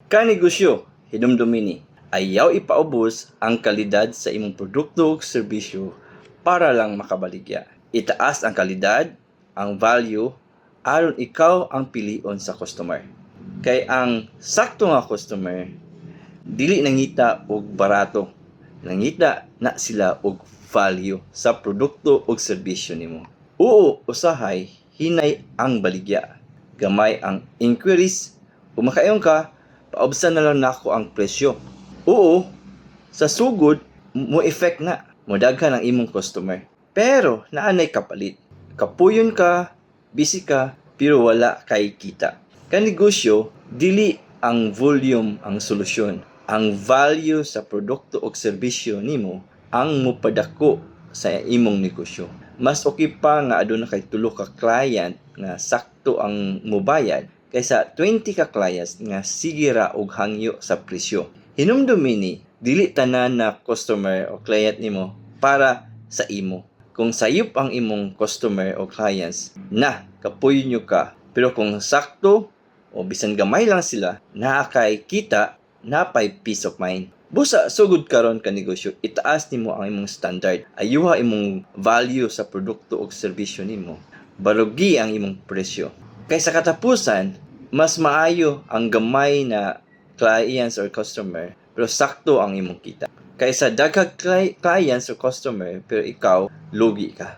Kanegosyo, hinumdumi ni, ayaw ipaubos ang kalidad sa imong produkto ug serbisyo para lang makabaligya. Itaas ang kalidad, ang value, aron ikaw ang pilion sa customer. Kay ang sakto nga customer, dili nangita og barato. Nangita na sila og value sa produkto ug serbisyo nimo. Oo, usahay hinay ang baligya. Gamay ang inquiries, kung makaingon ka, "Paubsan na lang nako ang presyo." Oo, sa sugod mo effect na, modaghan ang imong customer. Pero naa nay kapalit. Kapuyon ka, busy ka, pero wala kay kita. Kanegosyo, dili ang volume ang solusyon. Ang value sa produkto o serbisyo nimo ang mopadako sa imong negosyo. Mas okay pa nga aduna kay tulo ka client nga sakto ang mobayad kaysa 20 ka clients nga sige ra og hangyo sa presyo. Hinumdumi ni, dili tanan na customer o client nimo para sa imo. Kung sayop ang imong customer o clients, na kapuyon nyo ka. Pero kung sakto o bisan gamay lang sila, naa kay kita, napay peace of mind. Busa sugod karon ka negosyo, itaas nimo ang imong standard. Ayuha imong value sa produkto o serbisyo nimo. Barugi ang imong presyo. Kay sa katapusan, mas maayo ang gamay na clients or customer pero sakto ang imong kita, kaysa daghang clients or customer pero ikaw lugi ka.